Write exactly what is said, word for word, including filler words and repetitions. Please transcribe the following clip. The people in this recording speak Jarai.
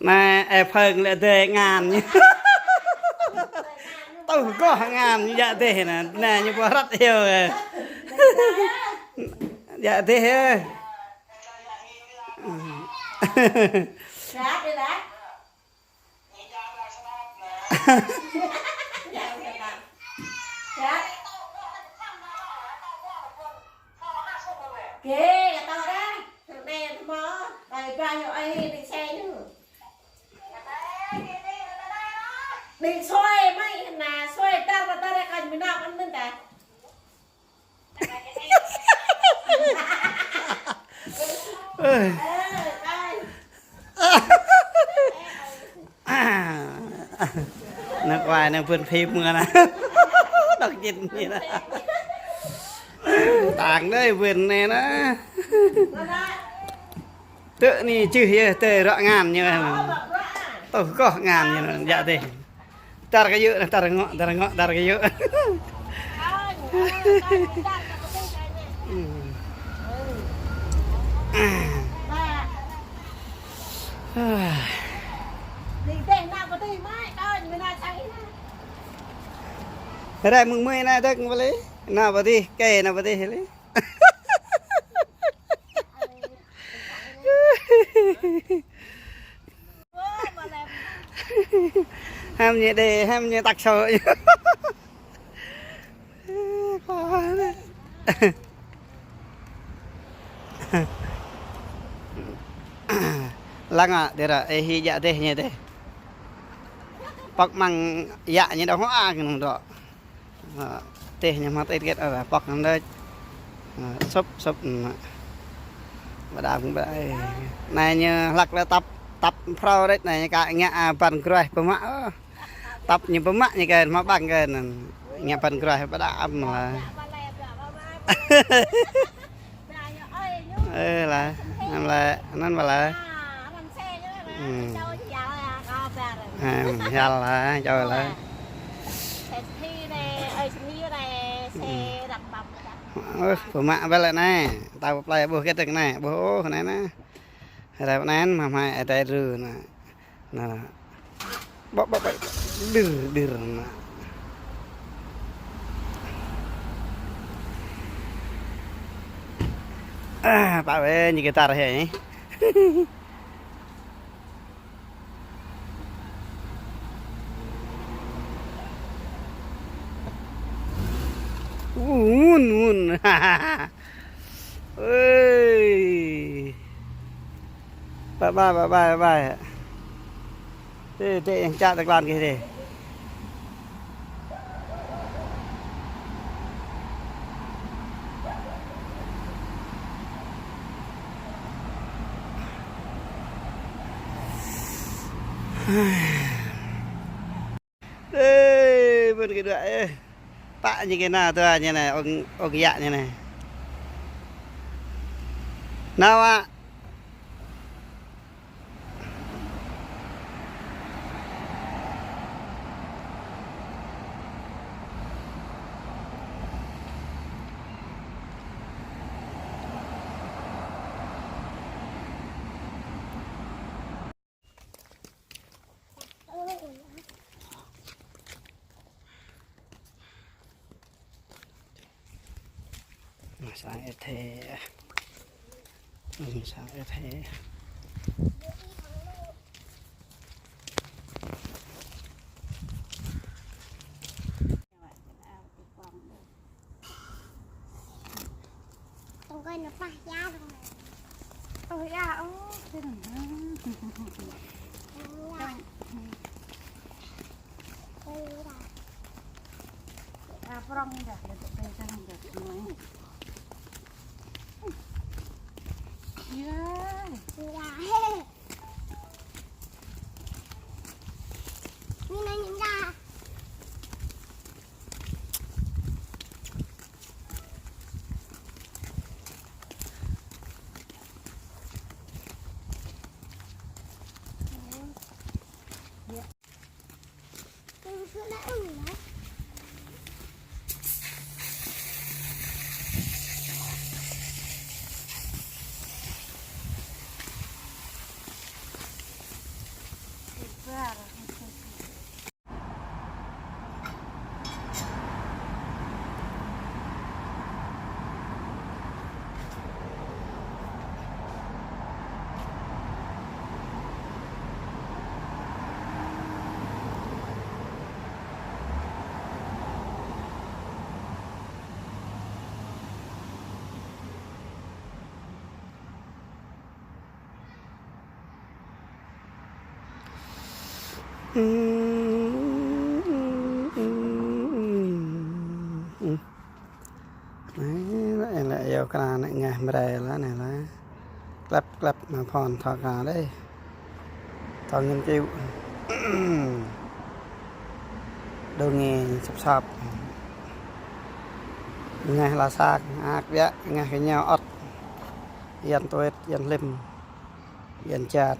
Anai, ơ, phơng lĕ dê ngan ñu. Tuh kôh ngan ñu djă dê anai. Anai ñu pơhrăt iâu. Djă dê. Kê, kata orang. Thằng đen mò, bài ba yo ai đi xe ñu. Đi xoay mày nè, xoay tar và tar ra coi mình nạp ăn mình ta. Ơi. Ơ, coi. Ană kuai anai bươn phim mơ̆n anai. Đọc chín anai anai. Tang đơi bươn anai anai. Tơ anai čưh yơh, tơ rŏ ngan ñu. Tuh kôh ngan ñu, djă dê. Tar kơ yơ̆, tar ngŏ, tar ngŏ, tar kơ yơ̆. Rai mơ̆ng mơi anai dơ̆ng ƀơi lĕ. Anai pơ adih, kê anai pơ adih lĕ. Hăm ñu đê, hăm ñu tăk sô. Lăng ah, đê ră, ơ, hĭ djă dê ñu dê. Pŏk măng yă ñu đŏng hua kơ nung dŏ. Ơ, tih ñu mă tih kĕt, ơ, pŏk anŭn đôč. Ơ, sŭp, sŭp, ơ. Ƀă đa, ƀă đa, ơ. Anai ñu hlăk lĕ tăp, tăp phrâo đôč, anai ñu ka ngă, a, ban gruaih pơmă, ơ. Tăp ñu pơmă ñu kơ, mă ƀăng kơ anŭn. Ngă ban gruaih ƀă đa ăm lah. Ơ, lah, anŭn lah, anŭn lah. Ơ, yăl lah, čô lah. Ơ, pơmă ƀă lĕ anai. Tao plei ƀuh kơ tơ̆k anai, ƀuh ôh anai anai. Rap anai mă hmai adai rư anai. Anai lah. Ƀă, ƀă, ƀă. Đir, đir anai. Ah, pă wĕ ñu kơ tar hĕ. Ơ, un, un. Ơi. Bye bye, bye bye, bye bye. Tê, tê, yang čă tơklan kơ tê. Ê, ƀôn kơ đuaĭ, ê. Pă ñu kơ nao tui ñu anai, ŏk, ŏk yă ñu anai. Nao ah. Mă sang ĕt hĕ. Mă sang ĕt hĕ. Tong kơi nao pah ia dong. Pah ia, ơ, thế là. Pah ia. À, prong dah, letak pegang dah, semua. Iya. Iya. Ini nanya dah. Anai, anai lĕ yua kơ anai ngă mrai lah, anai lah. Klep, klep, mă phôn thâo kơ anai dih. Thâo nghiên cứu. Đô nghe săp săp. Ngă lah săk, ak biă, ngă kơ ñu ăt. Yan tuet, yan hlĭm. Yan čat.